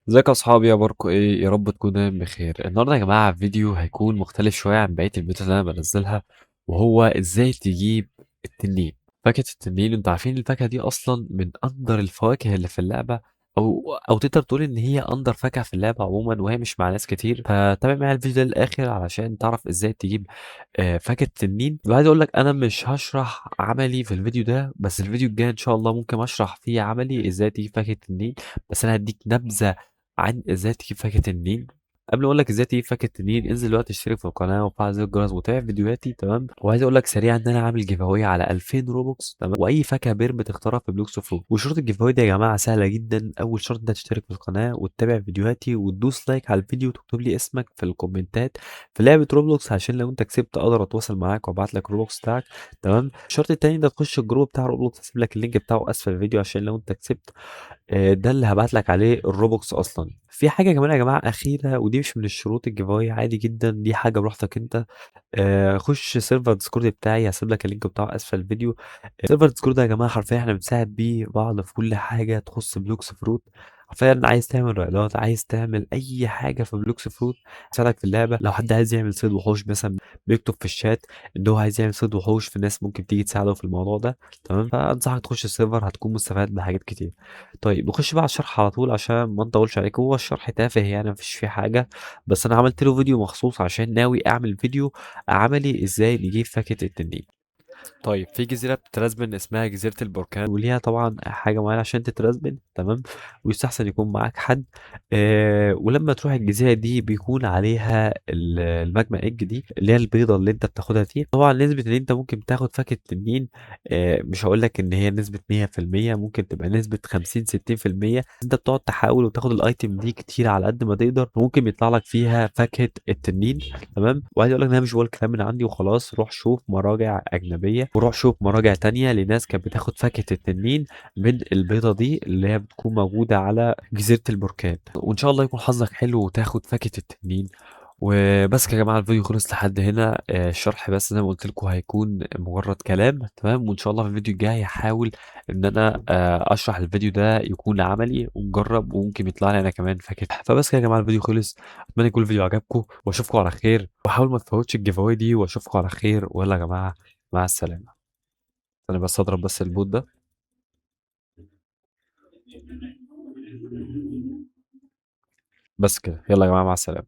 ازيك يا اصحابي؟ اخباركم ايه؟ يا رب تكونوا دايما بخير. النهارده يا جماعة فيديو هيكون مختلف شوية عن بقية الفيديوهات اللي انا بنزلها، وهو ازاي تجيب التنين، فاكهة التنين. انتوا عارفين الفاكهة دي اصلا من اندر الفواكه اللي في اللعبة، او تقدر تقول ان هي اندر فاكهة في اللعبة عموما، وهي مش مع ناس كتير. فتابع معايا الفيديو ده للاخر علشان تعرف ازاي تجيب فاكهة التنين. وعايز اقول لك انا مش هشرح عملي في الفيديو ده، بس الفيديو الجاي ان شاء الله ممكن اشرح فيه عملي ازاي تجيب فاكهة التنين، بس انا هديك نبذه عن ازاي تجيب فاكهة التنين. قبل ما اقول لك ازاي تجيب فاكهة التنين، انزل دلوقتي اشترك في القناة وفعل زر الجرس وتابع فيديوهاتي، تمام؟ وعايز اقول لك سريعا ان انا عامل giveaway على 2000 Robux، تمام؟ واي فاكهة perm بتختارها في Blox Fruit. وشروط ال giveaway دي يا جماعة سهلة جدا. اول شرط انت تشترك في القناة وتتابع فيديوهاتي وتدوس like على الفيديو وتكتب لي اسمك في الكومنتات في لعبه Roblox، عشان لو انت كسبت اقدر اتواصل معاك وابعت لك Robux بتاعك، تمام؟ الشرط التاني انت تخش ال group بتاع Roblox، هسيب لك ال link بتاعه اسفل الفيديو عشان لو انت كسبت ده اللي هبعت لك عليه ال Robux اصلا. في حاجة كمان يا جماعة اخيرة، ودي مش من الشروط ال giveaway، عادي جدا، دي حاجة براحتك انت. خش server Discord بتاعي، هسيب لك ال link بتاعه اسفل الفيديو. server Discord ده يا جماعة حرفيا احنا بنساعد بيه بعض في كل حاجة تخص Blox Fruit. حرفيا عايز تعمل رايدات، عايز تعمل اي حاجة في Blox Fruit تساعدك في اللعبة. لو حد عايز يعمل صيد وحوش مثلا، بيكتب في الشات ان هو عايز يعمل صيد وحوش، في ناس ممكن تيجي تساعده في الموضوع ده، تمام؟ فانصحك تخش ال server، هتكون مستفاد بحاجات كتير. طيب نخش بقى على الشرح على طول عشان ما نطولش عليكم. هو الشرح تافه يعني، مفيش فيه حاجة، بس انا عملت له فيديو مخصوص عشان ناوي اعمل فيديو عملي ازاي نجيب فاكهة التنين. طيب في جزيرة بتت respawn اسمها جزيرة البركان، وليها طبعا حاجة معينة عشان تت respawn، تمام؟ ويستحسن يكون معاك حد. ولما تروح الجزيرة دي بيكون عليها ال magma egg دي اللي هي البيضة اللي انت بتاخدها دي. طبعا نسبة ان انت ممكن تاخد فاكهة التنين، مش هقول لك ان هي نسبة مية في المية، ممكن تبقى نسبة خمسين ستين في المية. انت بتقعد تحاول وتاخد ال item دي كتير على قد ما تقدر، وممكن يطلع لك فيها فاكهة التنين، تمام؟ وعايز اقول لك ان انا مش بقول كلام من عندي وخلاص، روح شوف مراجع اجنبية وروح شوف مراجع تانية لناس كانت بتاخد فاكهة التنين من البيضة دي اللي هي بتكون موجودة على جزيرة البركان. وإن شاء الله يكون حظك حلو وتاخد فاكهة التنين. وبس كده يا جماعة، الفيديو خلص لحد هنا. الشرح بس زي ما قلت لكم هيكون مجرد كلام، تمام؟ وإن شاء الله في الفيديو الجاي هحاول إن أنا، أشرح الفيديو ده يكون عملي ونجرب، وممكن يطلع لي أنا كمان فاكهة. فبس كده يا جماعة، الفيديو خلص. أتمنى يكون الفيديو عجبكم، وأشوفكم على خير، وحاول ما تفوتش ال giveaway دي، وأشوفكم على خير. ويلا يا جماعة، مع السلامة. أنا بس أضرب بس ال bot ده. بس كده، يلا يا جماعة، مع السلامة.